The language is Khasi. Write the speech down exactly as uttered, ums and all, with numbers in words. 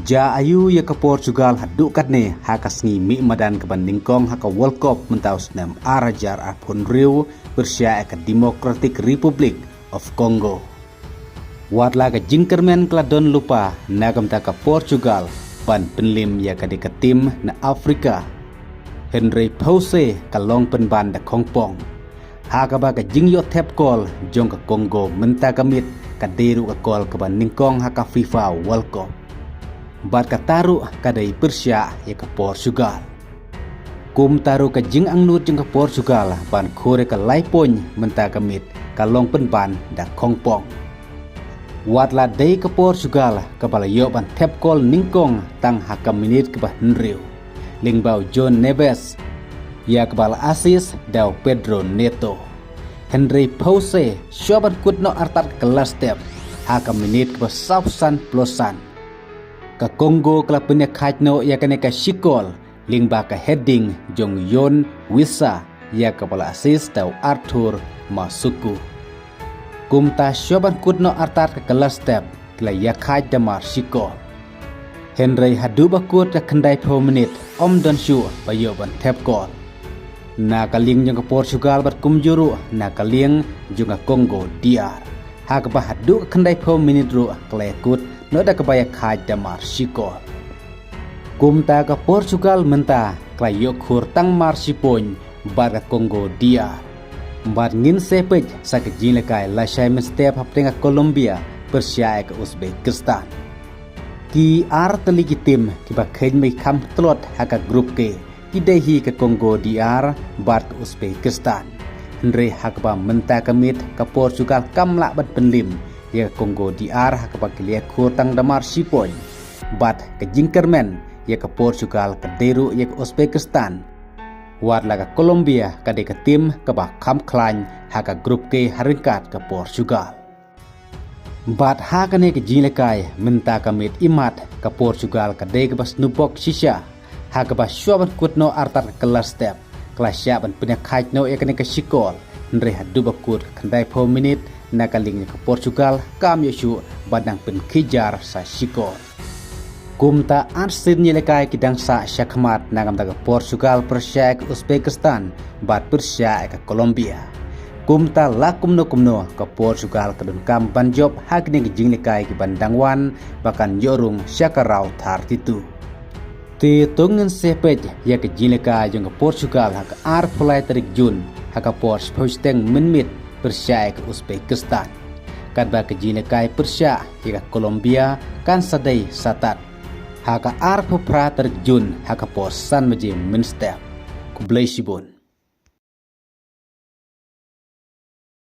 Jia aïu ïa ka Portugal haduh katne ha ka sngi mih madan kaba nyngkong ha ka World Cup mynta u snem ar hajar arphew hynriew pyrshah ïa ka Democratic Republic of Congo. Wat la ka jingkyrmen ka la don lypa na ka bynta ka Portugal ban pynliem ïa ka dei ka tim na Afrika. Hynrei phewse ka long pynban da khongpong. Ha kaba ka jingïoh thep kol jong ka Congo mynta ka miet ka dei ruh ka kol kaba nyngkong ha ka FIFA World Cup. Bad kata ruh ka dei pyrshah ïa ka Portugal. Kumta ruh ka jingangnud jong ka Portugal ban khur ïa ka lai point mynta ka miet ka long pynban da khongpong. Wat la dei ka Portugal kaba la ïoh ban thep kol nyngkong tang ha ka minit kaba hynriew lyngba u João Neves ïa kaba la assist da u Pedro Neto. Hynrei phewse shuwa ban kut noh artat ka la step ha ka minit kaba sawphew san plus san, ka Congo ka la pynïakhaid noh ïa kane ka shikol lyngba ka heading jong u João Wissa ïa kaba la assist da u Arthur Massaku. Kumta shuwa ban kut noh artat ka la step ki la ïakhaid da mar shikol. Hynrei haduh ba kut ka khyndaiphew minit ym don shuh ba ïoh ban thep kol. Na ka liang jong ka Portugal bad kumjuh ruh na ka liang jong ka Congo D R, ha kaba haduh ka khyndaiphew minit ruh ka la ïakut noh da kaba ïakhaid da mar shikol. Kumta ka Portugal mynta ka la ïoh khur tang mar shi point bad ka Congo D R. Bad ngin sa peit sa ka jingïalehkai lashai mynstep hapdeng ka Colombia pyrshah ïa ka Uzbekistan. Ki ar tylli ki tim kiba kheiñ ba ki kham tlot ha ka Group K ki dei hi ka Congo D R bad ka Uzbekistan. Hynrei ha kaba mynta ka miet ka Portugal kam lah ban pynliem ïa ka Congo D R ha kaba ki la ïakhur tang da mar shi point. Bad ka jingkyrmen ïa ka Portugal ka dei ruh ïa ka Uzbekistan. Wat la ka Colombia ka dei ka tim kaba kham khlaiñ ha ka Group K ha ryngkat ka Portugal. Bad ha kane ka jingïalehkai mynta ka miet imat ka Portugal ka dei kaba sngewbok shisha ha kaba shuwa ban kut noh artat ka la step ka la shah ban pynïakhaid noh ïa kane ka shikol. Hynrei haduh ba kut ka khyndaiphew minit na ka liang ka Portugal kam ïoh shuh ban nang pynkhih jar sa shikol. Kumta ar sien ïalehkai ki dang sah shakhmat na ka bynta ka Portugal pyrshah ïa ka Uzbekistan bad pyrshah ïa ka Colombia. Kumta la kumno kumno ka Portugal ka donkam ban jop ha kine ki jingïalehkai ki ban dang wan ba kan ïoh rung sha ka round thirty-two. Te to ngin sa peit ïa ka jingïalehkai jong ka Portugal ha ka arphew lai tarik Jun ha ka por shiphew shiteng mynmiet pyrshah ïa ka Uzbekistan. Katba ka jingïalehkai pyrshah ïa ka Colombia kan sa dei satad ha ka arphew phra tarik Jun ha ka por san baje mynstep. Khublei shibun.